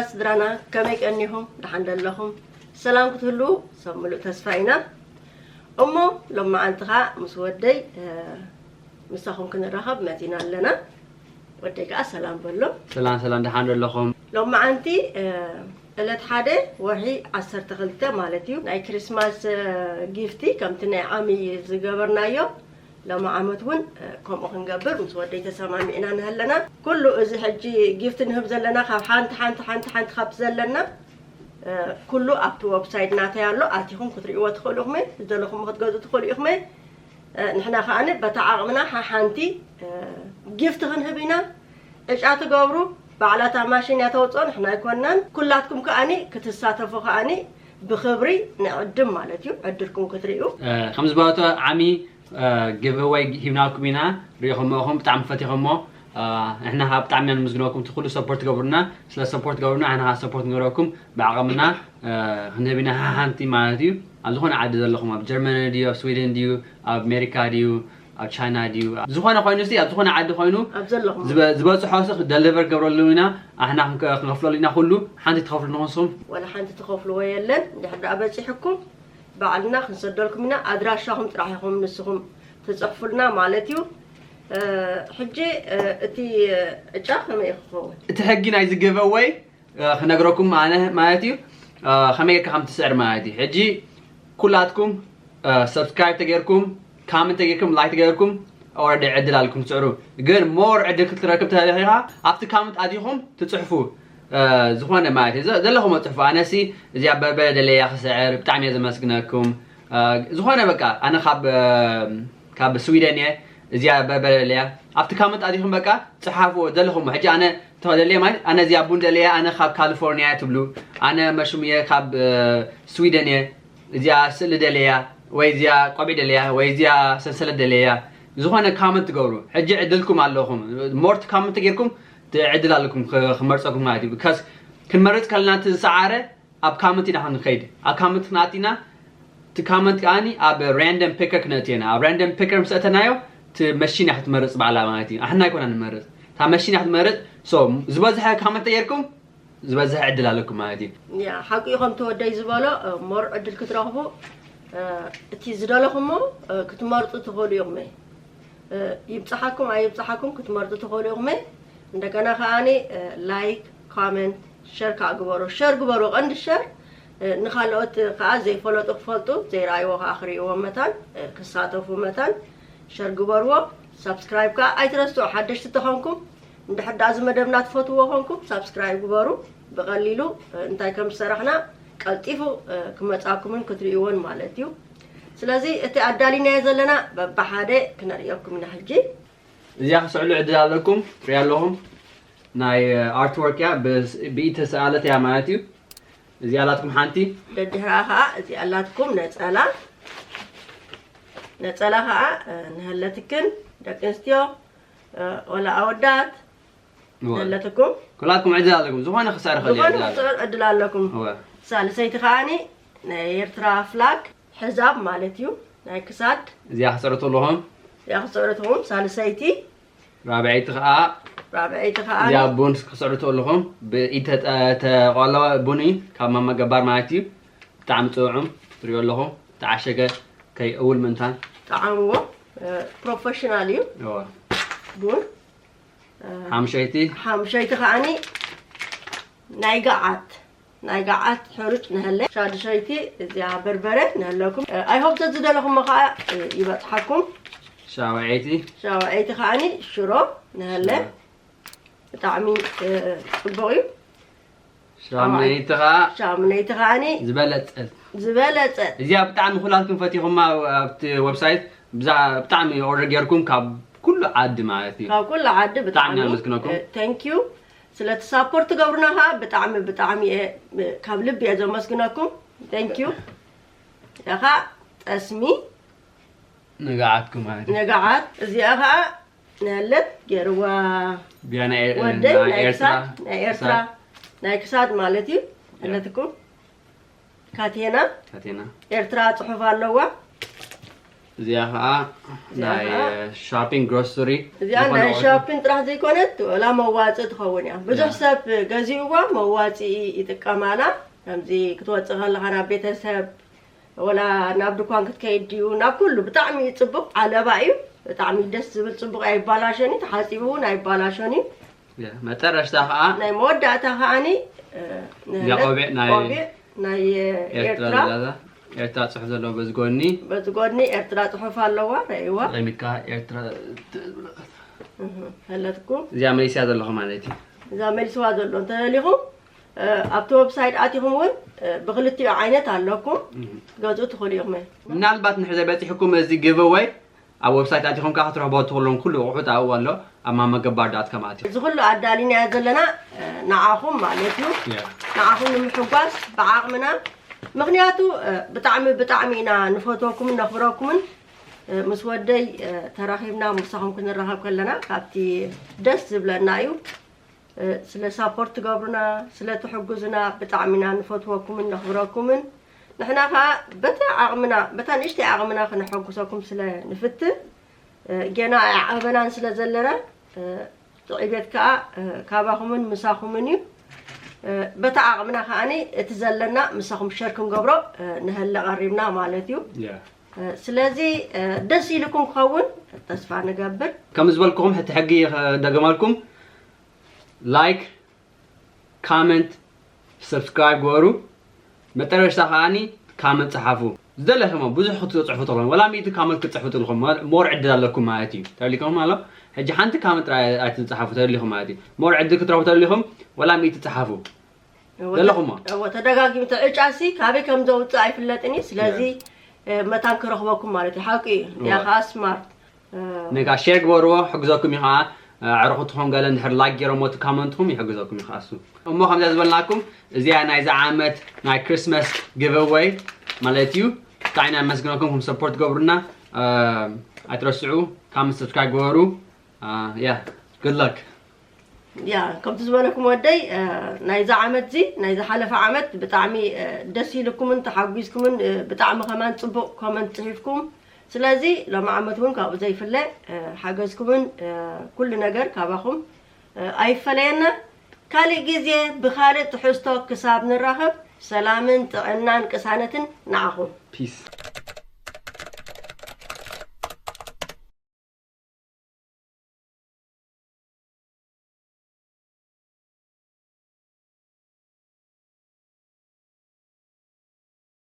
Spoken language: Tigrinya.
ስድራና ከመይ ቀኒኹም? ደሓን ደለኹም? ሰላም ክትህልዉ ሰብ ምሉእ ተስፋ ኢና። እሞ ሎማዓንቲ ኸኣ ምስ ወደይ፣ እ፣ ምሳኹም ክንራኸብ መጺና ኣለና። ወደይ ከኣ ሰላም በሎ። ሰላም ሰላም፣ ደሓን ዶ ኣለኹም? ሎማዓንቲ፣ እ፣ ዕለት ሓደ ወርሒ ዓሰርተ ክልተ ማለት እዩ። ናይ ክሪስማስ፣ እ፣ ጊፍቲ ከምቲ ናይ ዓሚ ዝገበርናዮ ሎሚ ዓመት እውን፣ እ፣ ከምኡ ክንገብር ምስ ወደይ ተሰማሚዕና ንህለና። ኩሉ እዚ ሕጂ ጊፍቲ ንህብ ዘለና ካብ ሓንቲ ሓንቲ ሓንቲ ሓንቲ ካብቲ ዘለና፣ እ፣ ኩሉ ኣብቲ ወብሳይት ናተይ ኣሎ። ኣቲኹም ክትርእይዎ ትኽእሉ ኢኹም፣ ዝደለኹም ክትገዝኡ ትኽእሉ ኢኹም። እ፣ ንሕና ከኣ በታ ዓቕምና ሓሓንቲ፣ እ፣ ጊፍቲ ክንህብ ኢና። ዕጫ ትገብሩ፣ ባዕላታ ማሽን እያ ተውፅኦ፣ ንሕና ኣይኮናን። ኩላትኩም ከኣኒ ክትሳተፉ ከኣኒ ብኽብሪ ንዕድም ማለት እዩ፣ ዕድልኩም ክትርእዩ። እ፣ ከም ዝበለቶ ዓሚ፣ እ፣ ጊቭ ኣወይ ሂብናኩም ኢና፣ ሪኢኹሞ ኢኹም፣ ብጣዕሚ ፈቲኹሞ። እ፣ ንሕና ከዓ ብጣዕሚ ኢና ንምስግነኩም፣ እቲ ኩሉ ሰፖርት ትገብሩና፣ ስለ ሰፖርት ትገብሩና፣ ንሕና ከዓ ሰፖርት ንገብረኩም፣ ብዓቕምና፣ እ፣ ክንህብ ኢና፣ ሓሓንቲ ማለት እዩ። ኣብ ዝኾነ ዓዲ ዘለኹም፣ ኣብ ጀርመኒ ድዩ፣ ኣብ ስዊድን ድዩ፣ ኣብ ኣሜሪካ ድዩ፣ ኣብ ቻይና ድዩ፣ ዝኾነ ኮይኑ፣ እስቲ ኣብ ዝኾነ ዓዲ ኮይኑ ኣብ ዘለኹም። ዝበ-፣ ዝበፅሖ ሲ ደሊቨር ክገብረሉ ኢና፣ ኣሕና ክንከ-፣ ክንከፍለሉ ኢና ኩሉ። ሓንቲ ትኸፍሉ ንኹንስኹም? ወላ ሓንቲ ትኸፍልዎ የለን። እንድሕር ደኣ በፂሕኩም፣ ባዕልና ክንሰደልኩም ኢና። ኣድራሻኹም ጥራሕ ኢኹም ንስኹም ትፅሕፉልና ማለት እዩ። እ፣ ሕጂ፣ እ፣ እቲ ዕጫ ከመይ እዩ ክኸውን? እቲ ሕጊ ናይዚ ጊቭ ኣወይ እ፣ ክነግረኩም ኣነ ማለት እዩ፣ እ፣ ከመይ ጌርካ ከም ትስዕር ማለት እዩ። ሕጂ ኩላትኩም፣ እ፣ ሰብስክራይብ ተጌርኩም፣ ካመንት ተጌርኩም፣ ላይክ ተጌርኩም፣ ኦልሬዲ ዕድል ኣለኩም ትስዕሩ። ግን ሞር ዕድል ክትረክብ ተደሊኻ ኣብቲ ካመንት ኣቲኹም ትጽሕፉ፣ እ፣ ዝኾነ ማለት እዩ። ዘ-፣ ዘለኹም ጽሕፉ። ኣነሲ እዚኣ በርበረ ደለያ ክስዕር፣ ብጣዕሚ እየ ዘመስግነኩም። እ፣ ዝኾነ በቃ ኣነ ካብ፣ እ፣ ካብ ስዊደን እየ፣ እዚኣ በርበረ ደለያ። ኣብቲ ካመንት ኣቲኹም በቃ ጽሓፍዎ ዘለኹም። ሕጂ ኣነ ተደልየ ማለት ኣነ እዚኣ ቡን ደልየ፣ ኣነ ካብ ካሊፎርኒያ እየ ትብሉ፣ ኣነ መሹም እየ ካብ፣ እ፣ ስዊደን እየ፣ እዚኣ ስእሊ ደልያ፣ ወይ እዚኣ ቆቢዕ ደልያ፣ ወይ እዚኣ ሰንሰለት ደልያ፣ ዝኾነ ካመንት ትገብሩ። ሕጂ ዕድልኩም ኣለኹም። ሞር እቲ ካመንት ጌርኩም እቲ ዕድል ኣለኩም ክ-፣ ክመርጸኩም ማለት እዩ። ቢካዝ ክንመርጽ ከለና እቲ ዝሰዓረ ኣብ ካመንት ኢና ክንከይድ። ኣብ ካመንት ክንኣቲና፣ እቲ ካመንት ከኣኒ ኣብ ራንደም ፒከር ክነእትዮ ኢና። ኣብ ራንደም ፒከር ምስ ኣተናዮ፣ እቲ መሽን እያ ክትመርጽ ባዕላ ማለት እዩ። ኣሕና ኣይኮና ንመርጽ። እታ መሽን እያ ክትመርጽ። ሶ፣ ዝበዝሐ ካመንት ተጌርኩም፣ ዝበዝሐ ዕድል ኣለኩም ማለት እዩ። ያ፣ ሓቂ እዩ፣ ከምቲ ወደይ ዝበሎ፣ እ፣ ሞር ዕድል ክትረኽቡ፣ እ፣ እቲ ዝደለኹሞ፣ እ፣ ክትመርጹ ትኽእሉ ኢኹም። እ፣ ይብጽሓኩም ኣይብጽሓኩም ክትመርጹ ትኽእሉ ኢኹም። እንደገና ከኣኒ፣ እ፣ ላይክ፣ ኮመንት፣ ሸር ከኣ ግበሩ። ሸር ግበሩ፣ ቀንዲ ሸር፣ እ፣ ንኻልኦት ከኣ ዘይፈለጡ ክፈልጡ፣ ዘይረኣይዎ ከኣ ክርእይዎ መታን፣ እ፣ ክሳተፉ መታን ሸር ግበርዎ። ሳብስክራይብ ከኣ ኣይትረስዑ፣ ሓደሽቲ ተኾንኩም። እንድሕር ደኣ እዚ መደብና ትፈትዎ ኮንኩም፣ ሳብስክራይብ ግበሩ። ብቐሊሉ፣ እ፣ እንታይ ከም ዝሰራሕና ቀልጢፉ፣ እ፣ ክመጻኩምን ክትርእይዎን ማለት እዩ። ስለዚ እቲ ኣዳሊናዮ ዘለና በብሓደ ክነርእየኩም ኢና ሕጂ። እዚኣ ክስዕሉ ዕድል ኣለኩም፣ ትሪኣ ኣለኹም። ናይ፣ እ፣ ኣርትወርክ እያ፣ ብስ-፣ ብኢድ ተሰኣለት እያ ማለት እዩ። እዚኣ ኣላትኩም ሓንቲ። ደድሕራ ኸኣ እዚኣ ኣላትኩም ነጸላ። ነጸላ ኸኣ፣ እ፣ ንሃለትክን ደቂ ኣንስትዮ፣ እ፣ ወላ ኣወዳት እወ። ዘለትኩም። ኩላትኩም ዕድል ኣለኩም። ዝኾነ ክሳዕር ኽእል እዩ፣ ዝኾነ ዕድል ኣሎ። ክሳዕር ዕድል ኣለኩም። እወ። ሳልሰይቲ ከኣኒ ናይ ኤርትራ ፍላግ ሕዛብ ማለት እዩ። ናይ ክሳድ። እዚኣ ክስዕርቱ ኣለኹም። እዚኣ ክስዕርትኹም። ሳልሰይቲ። ራብዐይቲ ከኣ። ራብዐይቲ ከኣ። እዚኣ ቡን ክስዕርቱ ኣለኹም። ብኢድ ተጠ-፣ ተቆለወ ቡን እዩ። ካብ ማማ ገባር ማለት እዩ። ብጣዕሚ ጥዑም። ትሪኦ ኣለኹም። ተዓሸገ ከይእውል ምእንታን። ጣዕምዎ፣ እ፣ ፕሮፌሽናል እዩ። እወ። ቡን። ሓምሸይቲ። ሓምሸይቲ ከኣኒ ናይ ገዓት፣ ናይ ገዓት ሕሩጭ ንሀለ። ሻድሸይቲ እዚኣ በርበረ ንሀለኩም። ኣይ ሆፕ ዘዝደለኹሞ ከኣ ይበጽሓኩም። ሻውዐይቲ። ሻውዐይቲ ከኣኒ ሽሮ ንሀለ። ሽሮ። ብጣዕሚ፣ እ፣ ጽቡቕ እዩ። ሻምነይቲ ከኣ ሻምነይቲ ከኣኒ ዝበለጸት። ዝበለጸት። እዚኣ ብጣዕሚ ኩላትኩም ፈቲኹማ ኣብቲ ዌብሳይት ብዛ-፣ ብጣዕሚ ኦርደር ጌርኩም ካብ ኩሉ ዓዲ ማለት እዩ። ካብ ኩሉ ዓዲ ብጣዕሚ ብጣዕሚ፣ ነመስግነኩም። እ፣ thank you። ስለቲ ሳፖርት ትገብሩና ከኣ ብጣዕሚ፣ ብጣዕሚ እየ፣ እ፣ ካብ ልቢ እየ ዘመስግነኩም። Thank you። እዚኣ ከኣ ጠስሚ ንግዓትኩም ማለት እዩ። ንግዓት። እዚኣ ከኣ ነለት ገይርዋ። ቢያ ናይ ኤር-፣ ወደይ ናይ ናይ ኤርትራ፣ ክሳድ፣ ናይ ኤርትራ፣ ክሳድ። ናይ ክሳድ ማለት እዩ። ያ። ኣለትኩም። ካቴና። ካቴና። ኤርትራ ጽሑፍ ኣለዋ። እዚኣ ከዓ እዚኣ ናይ ከዓ ሾፒንግ ግሮሰሪ እዚኣ ናይ ሾፒን ጥራሕ ዘይኮነት ወላ መዋፅእ ትኸውን እያ። ብዙሕ ሰብ ገዚእዋ መዋፅኢ ይጥቀማላ። ከምዚ ክትወፅእ ከለካ ናብ ቤተሰብ ወላ ናብ ድኳን ክትከይድ ድዩ ናብ ኩሉ ብጣዕሚ እዩ ፅቡቅ ዓለባ እዩ። ብጣዕሚ ደስ ዝብል ፅቡቅ ኣይባላሸን እዩ። ተሓፂቡ እውን ኣይባላሸን እዩ። መጠረሽታ ከዓ ናይ መወዳእታ ከዓኒ እዚኣ ቆቢዕ ናይ ቆቢዕ ናይ ኤርትራ ኤርትራ ዘለዛ ኤርትራ ፅሑፍ ዘለዎ በዚ ጎኒ በዚ ጎድኒ ኤርትራ ፅሑፍ ኣለዋ። ረእይዋ ጠሚካ ኤርትራ ፈለጥኩም እዚኣ መሊስያ ዘለኹ ማለት እዩ። እዛ መሊስዋ ዘሎ እንተደሊኹም ኣብቲ ዌብሳይት ኣቲኹም እውን ብክልቲኡ ዓይነት ኣለኩም ገዝኡ ትኽእሉ ኢኹም። ምናልባት ንሕዘ በፂሕኩም እዚ ጊቨወይ ኣብ ዌብሳይት ኣቲኹም ከዓ ክትረኽቦ ትኽእሉን ኩሉ ኣቑሑት ኣብኡ ኣሎ። ኣብ ማመገባር ዳት ከም ኣትዩ እዚ ኩሉ ኣዳሊናዮ ዘለና ንዓኹም ማለት እዩ። ንዓኹም ንምሕጓስ ብዓቕምና ምክንያቱ ብጣዕሚ ብጣዕሚ ኢና ንፈትወኩምን ነኽብረኩምን። ምስ ወደይ ተራኺብና ምሳኹም ክንራኸብ ከለና ካብቲ ደስ ዝብለና እዩ። ስለ ሳፖርት ትገብሩና ስለ ትሕግዙና ብጣዕሚ ኢና ንፈትወኩምን ነኽብረኩምን። ንሕና ከዓ በታ ዓቕምና በታ ንእሽተይ ዓቕምና ክነሐጉሰኩም ስለ ንፍትን ጌና ኣይዓበናን ስለ ዘለና ዕቤት ከዓ ካባኹምን ምሳኹምን እዩ። በታ ዓቕምና ከዓኒ እቲ ዘለና ምሳኹም ሸር ክንገብሮ ንሀለ ቀሪብና ማለት እዩ። ስለዚ ደስ ኢልኩም ክኸውን ተስፋ ንገብር። ከም ዝበልኩኹም ሕቲ ሕጊ ደገመልኩም ላይክ ካመንት ሰብስክራይብ ግበሩ። መጠረሽታ ከዓኒ ካመንት ፀሓፉ ዝደለኹሞ ብዙሕ ክትፅሕፉ ትኽእሉ ወላ ሚእቲ ካመንት ክትፅሕፉ ትልኹም ሞር ዕድል ኣለኩም ማለት እዩ። ተብሊኩም ኣሎ ሕጂ ሓንቲ ካመንት ጥራይ ኣይትፅሓፉ ተብሊኹም ማለት እዩ። ሞር ዕድል ክትረኽቡ ተብሊኹም ወላ ሚእቲ ፀሓፉ ዘለኹሞ እዎ ተደጋጊሙ ተዕጫሲ ካበይ ከም ዘውፅእ ኣይፍለጥን እዩ። ስለዚ መታን ክረኽበኩም ማለት እዩ። ሓቂ እዩ። ያ ከዓ ስማርት ነጋ ሼር ግበርዎ ሕግዘኩም እዩ ከዓ ዕርኹትኹም ገለ እንድሕር ላይክ ገይሮሞ እቲ ካመንትኹም ይሕግዘኩም እዩ ከዓ እሱ። እሞ ከምዚኣ ዝበልናኩም እዚኣ ናይዚ ዓመት ናይ ክሪስማስ ጊቨወይ ማለት እዩ። ብጣዕሚ ኢና ነመስግነኩም ከም ሰፖርት ገብሩና። ኣይትረስዑ ካመንት ሰብስክራይብ ግበሩ። ያ ጉድ ላክ። ያ ከምቲ ዝበለኩም ወደይ ናይዛ ዓመት እዚ ናይ ዝሓለፈ ዓመት ብጣዕሚ ደስ ኢልኩምን ተሓጒዝኩምን ብጣዕሚ ከማን ፅቡቅ ኮመንት ፅሒፍኩም። ስለዚ ሎም ዓመት እውን ካብኡ ዘይፍለ ሓገዝኩምን ኩሉ ነገር ካባኹም ኣይፈለየና። ካልእ ግዜ ብኻልእ ትሕዝቶ ክሳብ ንራኸብ ሰላምን ጥዕናን ቅሳነትን ንዓኹም። ፒስ